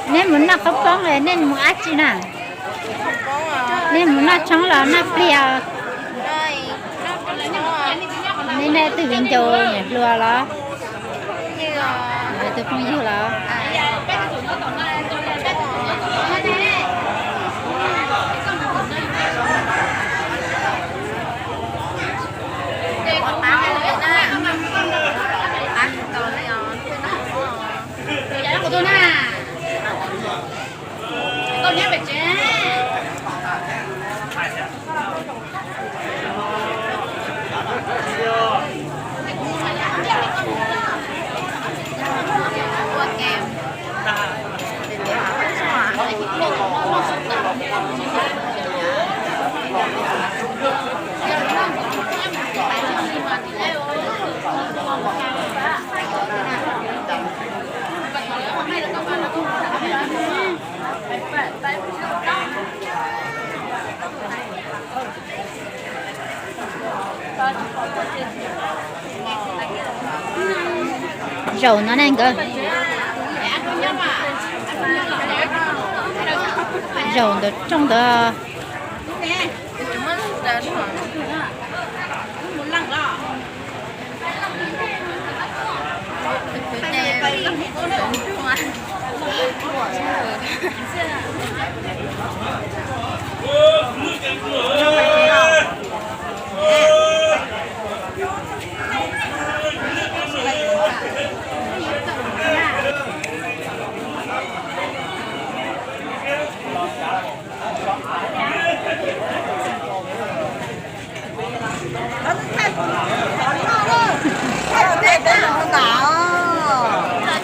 Neb mus noj qhaub poob es nej mus dab tsi na? Nej mus noj tshoob los noj pliag? Nej, nej twb viv ncaus niam hluas los? Tus phooj ywg los? Zaum no ne nkawd. Zaum ntawm rooj ntawd.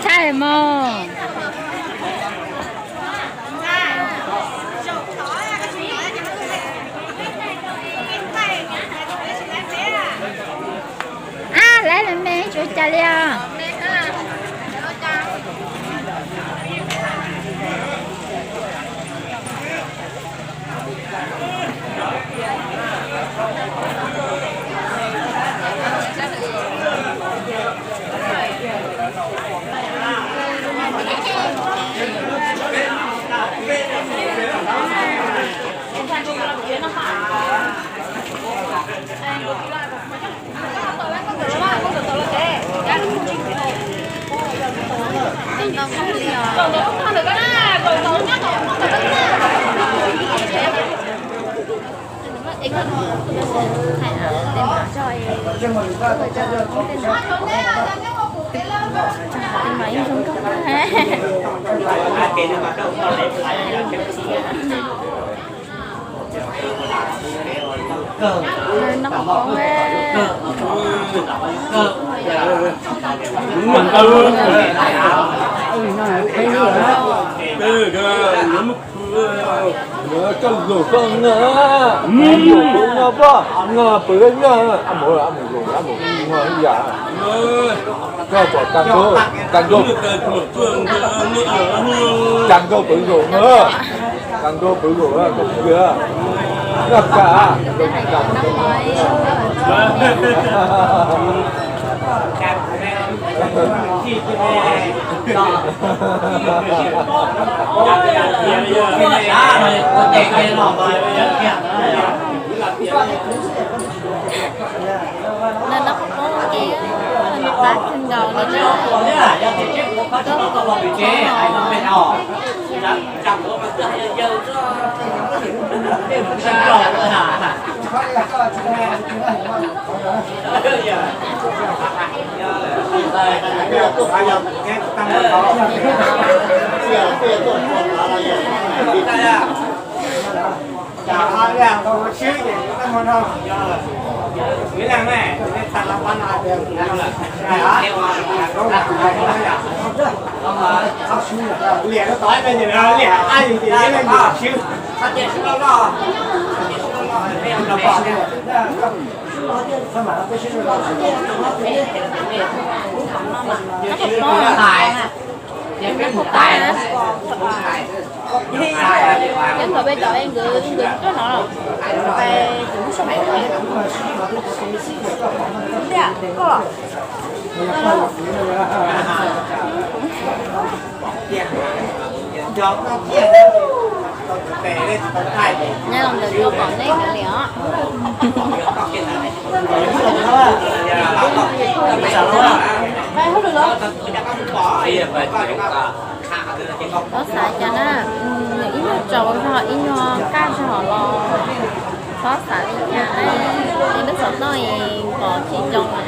Tshaj mog. Ab, lawv me tsuas cas li os. Coj lus koj noj, lus koj noj poj, noj pwv noj, a mus a mus lus a mus noj ib yam. Koj pom Kas Nkauj, Kas Nkauj, Kas Nkauj pwv zaum na, Kas Nkauj pwv zaum na, Nkauj Pwv, noj Kas, Kas. Lawv noj qhaub poob ua ke, noj qab kawg nkaus li na. Cov nkawd peb cov nkawd nkawd tuaj no los, pais tus Nyob los ntawm tus pom nej kav liam os. Txhob xav cas na, nws ib nyuag tsaus zog ib nyuag kaj zog los txhob xav li cas na. Tej lub xov tooj es pom tsis zoo na.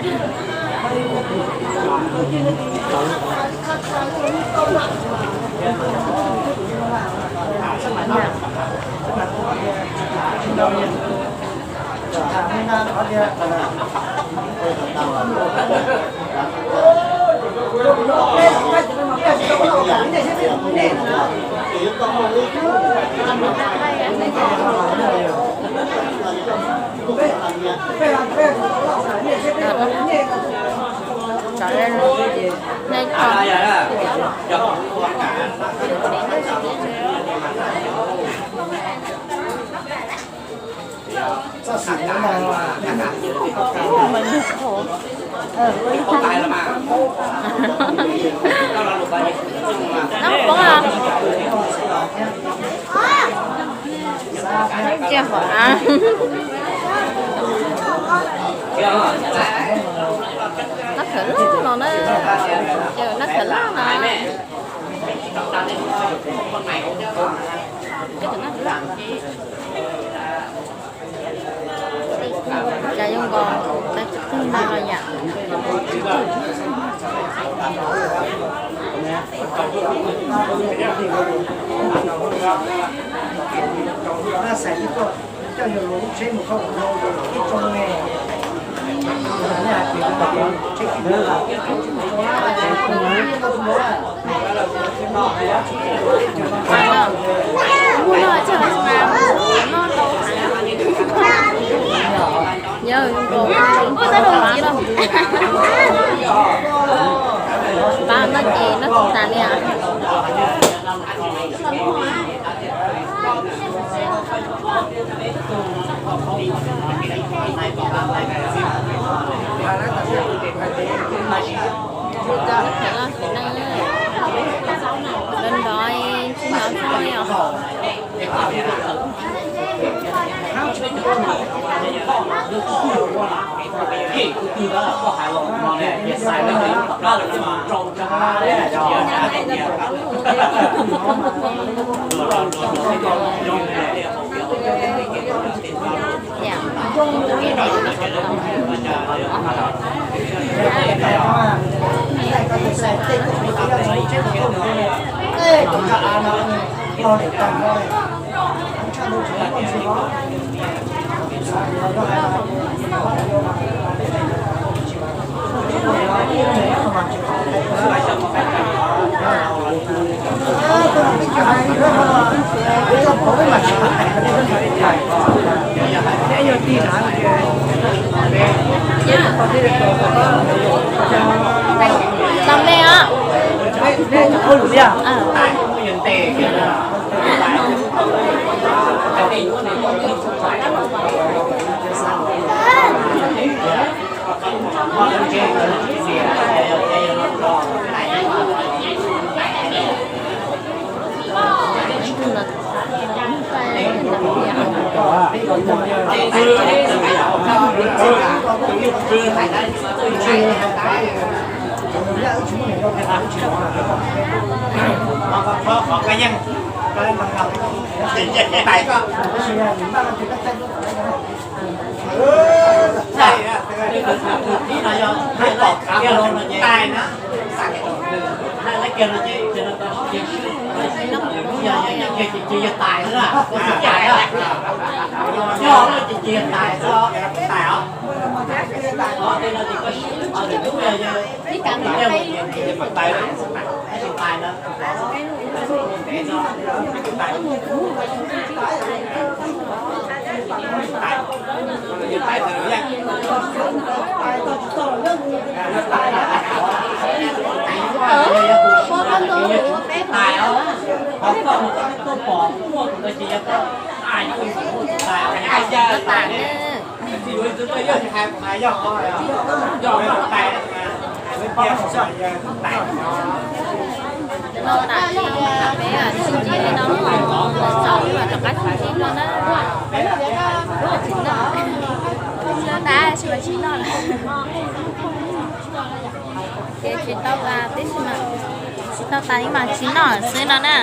Noj poob a. Tsiaj hov a. Noj khawv loj no na. Ces noj khawv loj no. Cas zoo nkaus tsis tag no los yam. Yog, pab noj ces noj tsis tas li. Nrov nrov, tsis hnov txog li os. Tau me os. Tais na. Noj tas li, peb sib ntsib li no, txaus li mas rov qab sib ntsib dua na. Tsis noj, tsis noj lawm. Ces tsis tau tas tib si mas, tsis tau tas ib mas tsis noj xwb no na.